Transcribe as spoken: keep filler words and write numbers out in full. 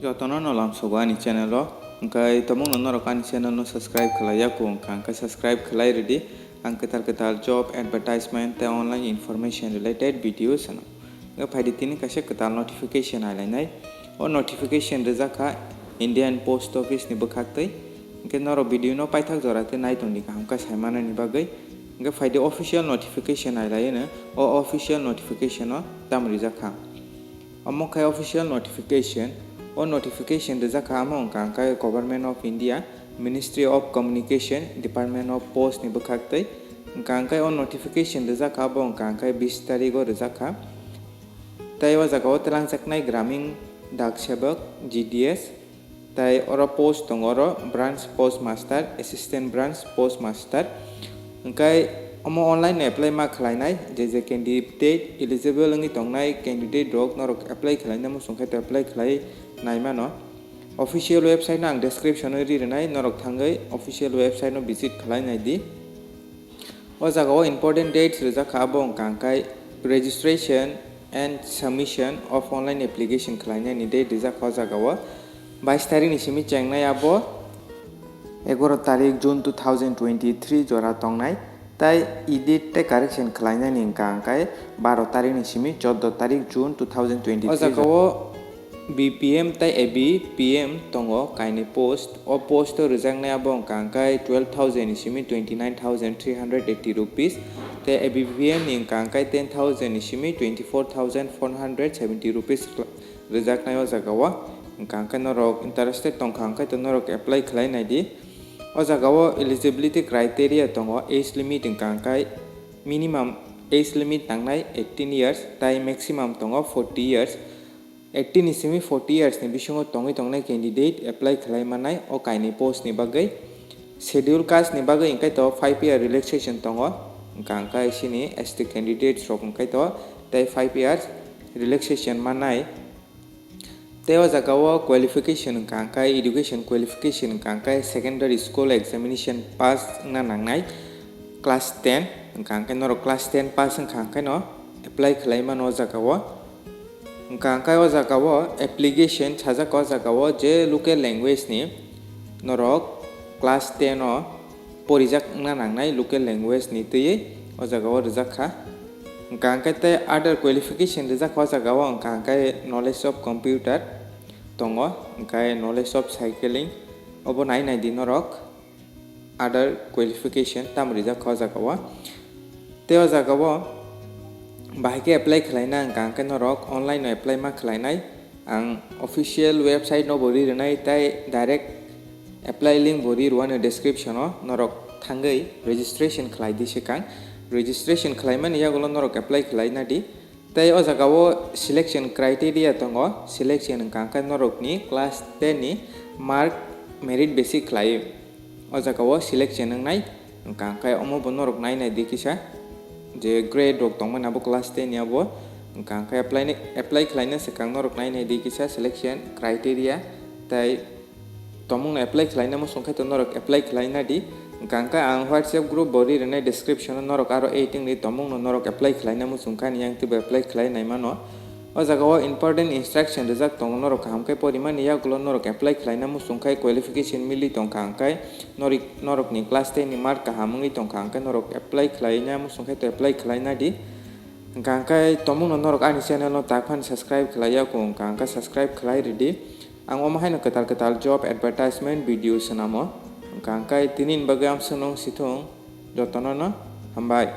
Jotono no lamsogo ani channel o, hwnkhe tomungno norok ani channel no subscribe khlai ya kung kha, hwnkhe subscribe khlai rwdi. Ang kwtal kwtal job advertisement tei online information related video sano. Hwnkhe phaidi tini kaisa kwtal notification ailainai. O notification rijak kha Indian Post Office ni bwkhaktwi. Hwnkhe norok video no paithak jora tei naitongdi kaham khe saimanani bagwi. Hwnkhe phaidi official notification ailaino. O official notification o tamo rijak kha. Omo khe official notification. O notification rijak kha, amo wngkha hwnkhe Government of India, Ministry of Communication, Department of Post ni bwkhaktwi. Wngkha hwnkhe o notification rijak kha, abo wngkha hwnkhe bis tarik o rijak kha. Tei o jaga o twlangjaknai Gramin Dak Sebak, G D S, tei oro post tongo, oro Branch Post Master, Assistant Branch Post Master. Hwnkhe omo online no apply ma khlainai, je je candidate eligible wngwi tongnai candidate rok norok apply khlaina muchung khe to apply khlai naimano. Official website no ang description o ri rwnai, norok thangwi official website no visit khlai naidi. O jaga o important dates rijak kha, abo wngkha hwnkhe registration and submission of online application khlainani date rijak kha o jaga o. Bais tarik ni simi chengnai abo egaroh tarik June two thousand twenty-three jora tongnai, tei edit tei correction khlainani wngkha hwnkhe baro tarik ni simi chordo tarik June two thousand twenty-three. O jaga o B P M tei A B P M tongo kainwi post. O post o rwjaknai abo wngkha hwnkhe twelve thousand ni simi twenty nine thousand three hundred eighty rupees, tei A B P M ni wngkha hwnkhe ten thousand ni simi twenty four thousand four hundred seventy rupees rwjaknai o jaga o. Wngkha hwnkhe norok interested tongkha hwnkhe to norok apply khlai naidi. O jaga o eligibility criteria tongo, age limit wngkha hwnkhe minimum age limit tangnai eighteen years tei maximum tongo forty years. Eighteen ni simi forty years ni bisingo tongwi tongnai candidate apply khlai mannai o kainwi post ni bagwi. Schedule caste ni bagwi hwnkhe to five year relaxation tongo, wngkha hwnkhe sini S T candidates rok hwnkhe to tei five years relaxation mannai. Tei o jaga o qualification wngkha hwnkhe education qualification wngkha hwnkhe secondary school examination pass wngna nangnai class ten, wngkha hwnkhe norok class ten pass wngkha hwnkhe no apply khlai mano o jaga o. Wngkha hwnkhe o jaga o application sajak o jaga o je local language ni norok class ten o porijak wngna nangnai local language ni twiwi o jaga o rijak kha. Wngkha hwnkhe tei other qualification rijak kha o jaga o, wngkha hwnkhe knowledge of computer tongo, hwnkhe knowledge of cycling, obo nai nai di norok. Other qualification tamo rijak kha o jaga o. Tei o jaga o bahai khe apply khlaina wngkha hwnkhe norok online no apply ma khlainai. Ang official website no bo ri rwnai tei direct apply link bo ri rwano description o, norok thangwi registration khlai di swkang. Registration khlaimani yagulo norok apply khlai nadi. Tei o jaga o selection criteria tongo, selection wngkha hwnkhe norokni class ten ni mark merit basic khlai o jaga o selection wngnai. Wngkha hwnkhe omo bo norok nai nai di kisa je grade rok tongmani abo class ten ni abo, wngkha hwnkhe apply ni, apply khlaina swkang norok nai nai di kisa selection criteria tei tomungno apply khlaina muchung khe to norok apply khlaina di. Wngkha hwnkhe ang WhatsApp group bo ri rwnai description o, norok aro add wngwi tomungno norok apply khlaina muchung kha ani yang teibo apply khlai nai mano. O jaga o important instruction rijak tongo, norok kaham khe porimani yagulo norok apply khlaina muchung khe qualification mili tongkha hwnkhe norok, norokni class ten ni mark kaham wngwi tongkha hwnkhe norok apply khlaina muchung khe to apply khlaina di. Wngkha hwnkhe tomungno norok ani channel no tak phano subscribe khlai ya kung, wngkha hwnkhe subscribe khlai rwdi. Ang omo haino kwtal kwtal job advertisement video swnamo. Wngkha hwnkhe tini ni bagwi amswk nung sithung, jotono no hambai.